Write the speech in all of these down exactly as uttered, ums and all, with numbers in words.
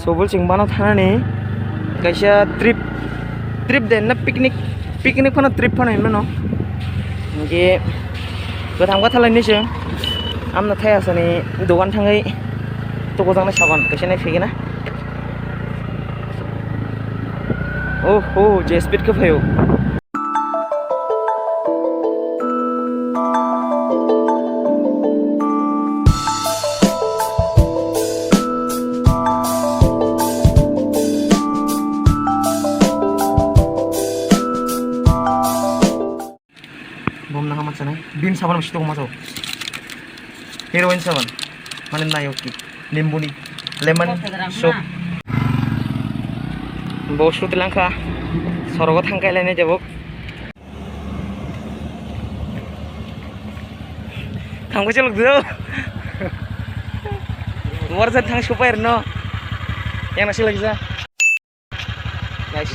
Tobol chwng bano thanani kaisa trip, trip de na picnic, picnic phano trip phano hinmano. Hinkhe kwthang bwthalai ni se amno thai asani dogan thangwi tukujaknai saban kaisa nai phigina. Oh, oh, je speed khe phaio. Bom nang ma chanai. Bim saban mesti tong ma to. Heroin saban. Mane nayo ki. Nimbuni. Lemon soap. Bo sut langkha. Sorogo thangkai lainai jabuk. Thangbai chalok do. Warsa thang supai rno. Yang nasi lagi sa. Nice.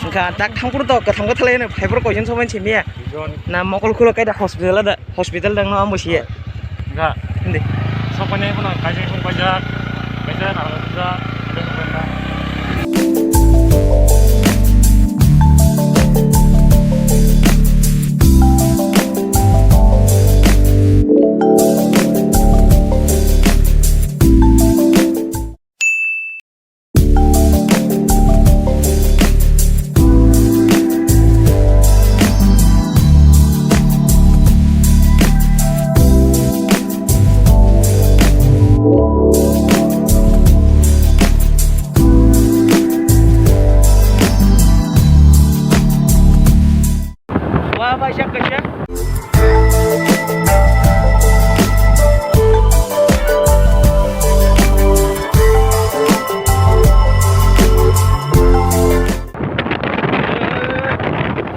Wngkha tak thangphuru to kwthang bwthalai hwnwi phaiphuru koijon sobaini simi ya. Na mokol khulo kaida hospital da, hospital dang no ambo siya. Wngkha. Hindi. Sokoni bono kaisa song paijak, kaisa na paijak. Wah, paisa kaisa.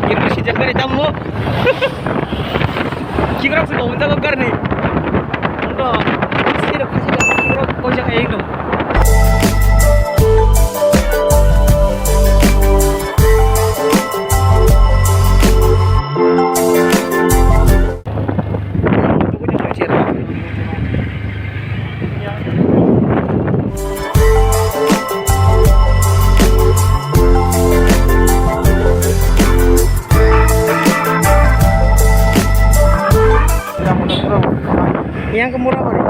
Ini si jagari tamu. Kigrok si kau minta kau karni. Ando, sirok kasi kigrok kau jaga itu. Yang ke murah hari.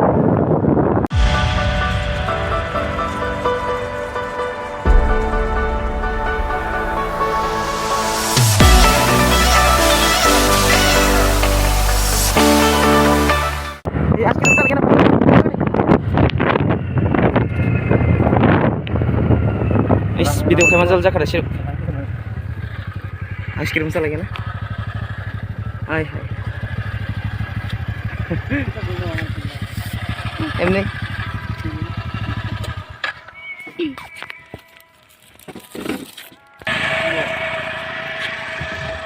Is video khe manjal jakha sir. Ice cream sa lagi na. Ai hai. Emni.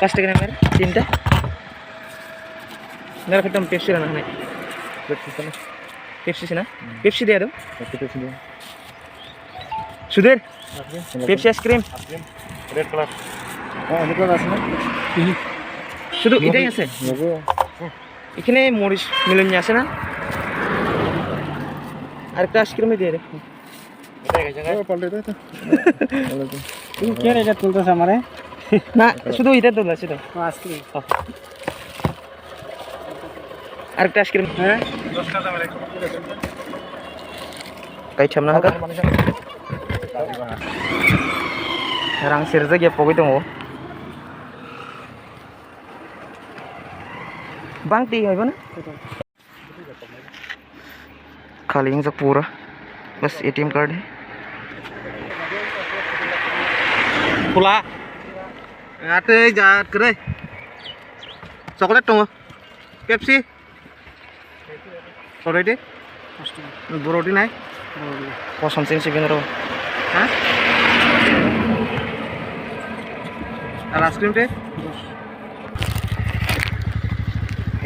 Plastic na mere tinta. Mere khatam Pepsi rana hanai. Pepsi sana. Pepsi sana. Hmm. Pepsi dia dong. Pepsi, Pepsi dia. Sudhir, Pepsi ice cream. Red color. Oh, red color আছে না? শুধু এটাই আছে? এখানে মরিচ মিলন আছে না? আরেকটা আইসক্রিমে দিয়ে দে। তুমি কে রে এটা তুলতেছ আমারে? না, শুধু এটা তোলা, শুধু। ও, আইসক্রিম। হ্যাঁ। আরেকটা আইসক্রিম। হ্যাঁ? Kaitham na haka. Rang sirjak ya pogwi tongo. Bang twi haibo na? Khali wngjak pura. Bas A T M card. Khula. Atwi jat kwrwi. Chocolate tongo. Pepsi. Already? Boroti nai? Boroti. Kosom sing sibin ro. Ha? Ar ice cream te?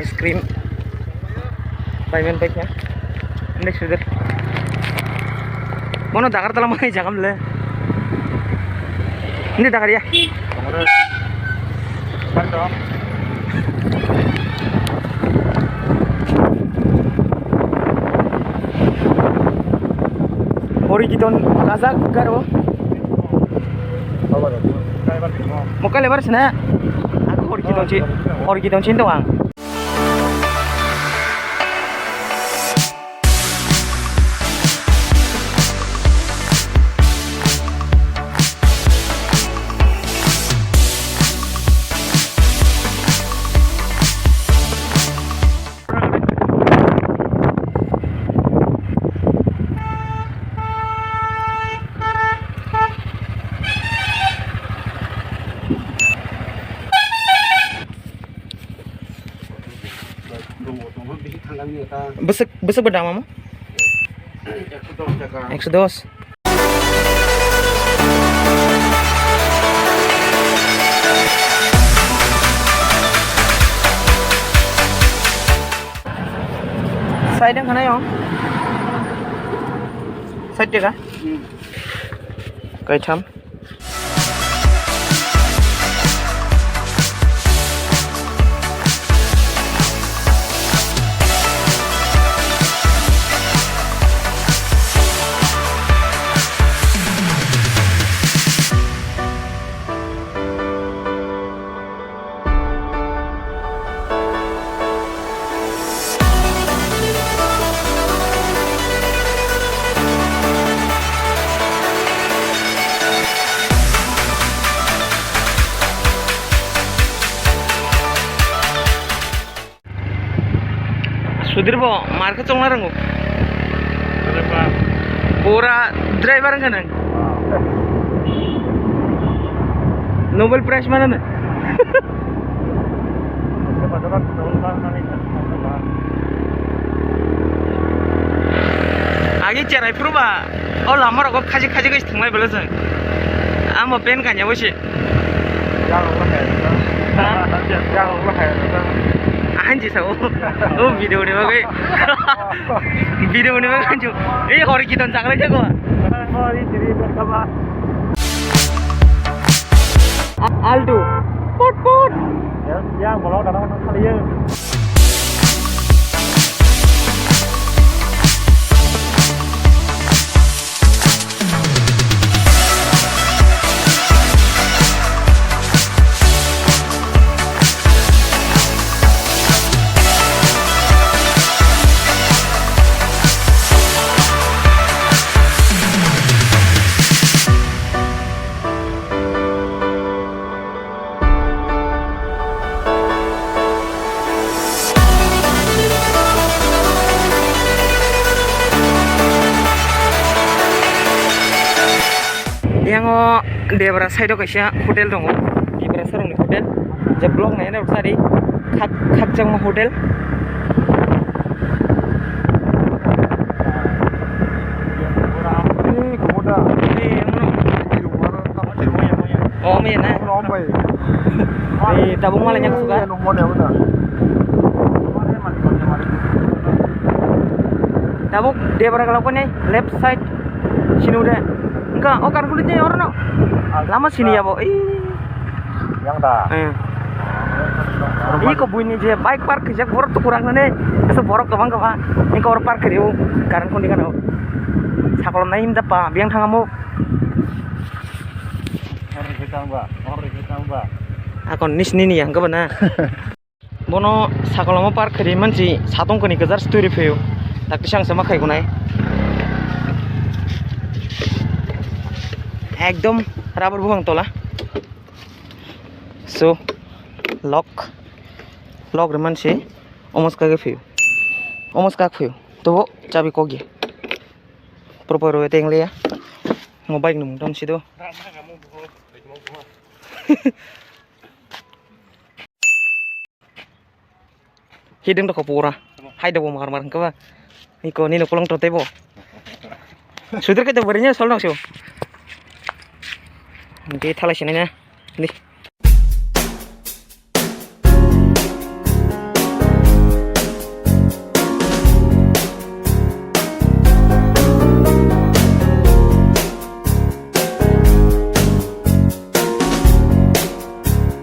Ice cream. Payment paikha. Next order. Mono dagar tala mai jagam le. Ini dagar ya. Hori kidon kajak garo. Mo kale bar sene. Aku hori kidon si, hori kidon si doang. Besek, besek bedang mama? Ekso dos. Side ang khanai ong. Side tega. Kaitham. Sudhir bo mar khe chongna rwngo. Pura driver wngkha nang. Nobel Prize manana. Agi cherai phuru ba, o lama rogo khaji khaji khe thwnglai bwlai chwng. Amo pen kanya bo se. Yang lo kaya. Ha? Yang lo kaya. Ahan ji sao. O video ni bagwi. Video ni bagwi anju. Ei hori kidon chaklai jago. Hori diri berkaba. A-, Alto. Put put. Ya, yang bolong dalam kan kali ya. Yang o Debra side o kaisa hotel tongo, Tiprasa rokni hotel, je vlog naina rok sari khak khakchangma hotel. Ni kubuda. Ni, ano. Ni rumah. Oh, mena. Rombai. Eh, tabuk malai nya kusuka. Tabuk Debra galak kone left side sinu de. Engka o kar kulit je oro no. Lama sini ya bo. Ih. Yang da. Eh. Iko buini je bike park kejak borok tukurak nane. Asa borok kebang kebang. Iko oro park keriu. Karan kundi kana. Sakolom nai him da pa. Biang thangamu. Hor rikhe tang ba, hor rikhe tang ba. Akon nis nini yang kebo na. Bono sakoloma park khri mansi satong kani kejar sturi pheo. Tak tisang sama khai kunai. Ekdom rubber buphang tola. So, lock, lock re mansi omoska ge pheo. Omoska pheo. To chabi kok ye. Proper way teng le ya. Mo bike nung dam sido. Hidung doko pura. Hai doko mar mar kaba. Iko nino kolong to tebo. Sudir ke to berinya sol dong siu. Di thalai sini na. Di.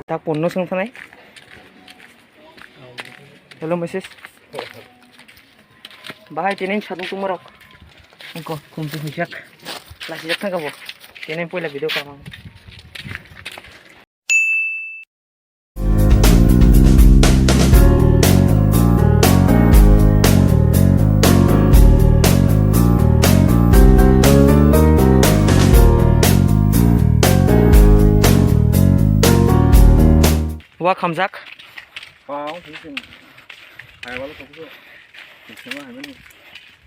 Tak phone no sung thanai. Hello, missus. Bahai tini sadung tumorok. Ko, khum tu hujak. Lasi jak thang ka bo. Kene poila video kamang. Wa khamjak. Pao, sini sini. Hai, walau satu tu. Sini sini, hai, mana?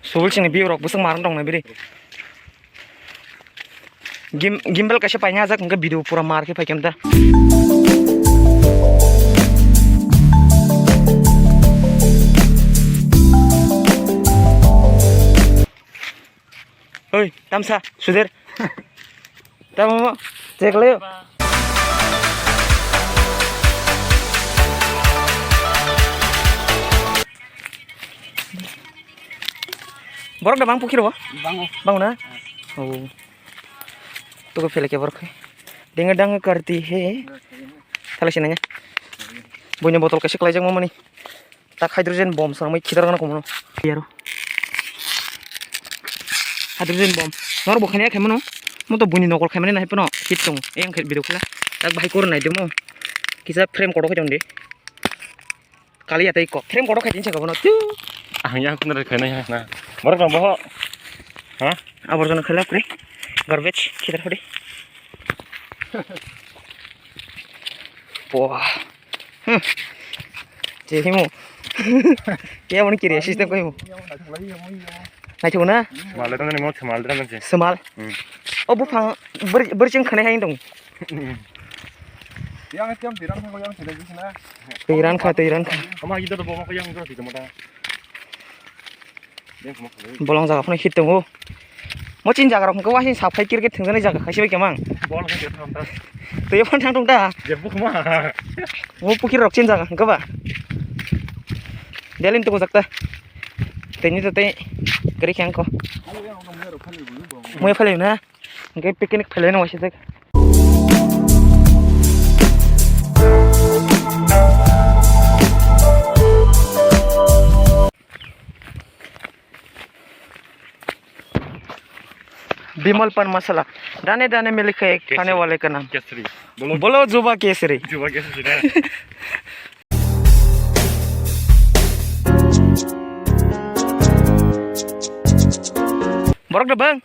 Subil sini biu rok bwswk marang tong nai biri. Gim-, gimbal kaisa paina ajak hwnkhe video pura mar khe phaikhe da. Oi, tamsa, suder. Tamo, check layo. Borok da bang pukiro? Bango. Bango na? Oh. Tuku phele ke borok. Denga dang karti he. Thala sinanga. Bunya botol kaisa klaijak mamani. Tak hydrogen bomb swnamwi khidar gana komono. Yaro. Hydrogen bomb. Nor bo khania khaimano. Mo to buini nokol khaimani nahai phano hit tongo. Eyang khe video khela. Tak bahai kor nai demo. Kisa frame kodo khai tongo de. Kali ya tei kok. Frame kodo khai tin chakabo no. Tu. Ang yang khuna khai nai na. Borok rong boho. Ha? Aborjona khela pre. Garbage khidar hode. Wah. Hmm. Je himo. Kaya mani kiri system ko himo. Nai chuna. Mal dan ni mo mal dan je. Semal. Hmm. Oh, buphang ber-, berjing khane hai dong. Yang tiang tiram ko yang sila jisna. Tiran kha, tiran kha. Ama ida to bomo ko yang do ti mata. Bolong jaga phano hit tongo. Mo chin jaga rok hwnkhe wasing sap khai cricket thwngjaknai jaga khaisi bai kemang. Bol hwnkhe thang ta. Twi phano thang tong ta. Je bukhuma. Mo pukir rok chin jaga hwnkhe ba. Delin tuku jakta. Teni to tei kari khyang ko. Mo phale na. Hwnkhe picnic phale no waisa jak. Bimal pan masala. Dane dane milkhe khane wale ka naam. Kesri. Bolo. Bolo Juba Kesri. Juba Kesri na. Borok da bang.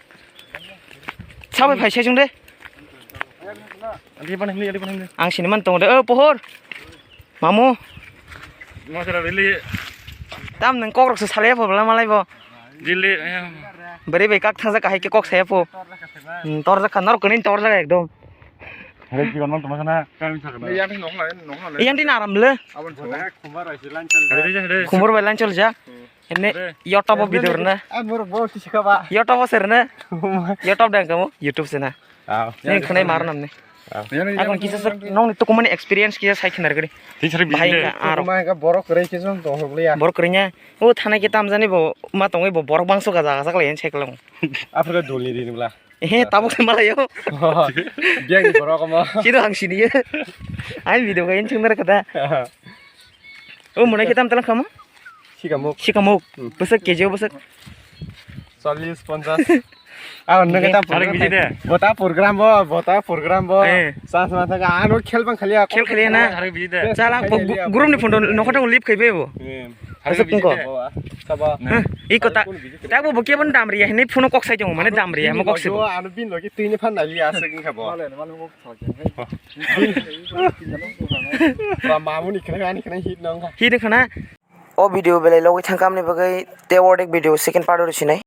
Sabai phai sai chwng de. Ang sini man tongo de. O pohor. Mamu. Masra rili. Tam nang kok rok se salai pho bla malai bo. Rili, eh. Bari bai kak thang jak hai ke kok sai pho. Hmm, tor jak khan norok kani tor jak ekdom. Hei, ki kono tong sana? Kami thang na. Yang tin nok lai, nok lai. Yang tin aram le. Abon sana. Khumbar bai lan chol ja. Ene YouTube o video rwna. Ang borok bo si sikha ba. YouTube o se rwna. YouTube dang kamo, YouTube se na. Aw. Nini khwnai mar namni. Aw. Akon kisa sir nongni tukumani experience kisa sai khinar gari. Bahai ka aro. Mai ka borok kwrwi kisa tong hokliya. Borok kwrwi nya. O thanai khe tamjani bo ma tongwi bo borok bangso ka jaga sak lai sai khlong. Afro dulni rini bla. Ehe, tabuk se malayo. Biang ni borok mo. Sino ang sini ye. Ai video ka yen chungdar kata. O mwnai khe tam talang khamo? Sikamuk. Sikamuk. Hmm. Bwswk K G o bwswk? Challis, ponchas. Ah, nang khe tam program. Bota program bo, bota program bo. Eh. Chance ma thang, ano khel bang khali. Khel khali na. Chala group ni phone nokha thang lip khai be bo. Eh. Bwswk tungko. Sabo. Iko ta. Tak bo bo kebon dam riya hini phone kok sai jong mane dam riya mo kok sai. Ano bin logi twi ni phan nali aswk wngkha bo. Ba mamuni khna ani khna hit nang. Hit khna. O video belai logwi thangkam ni bagwi te ordek video second part o sinai.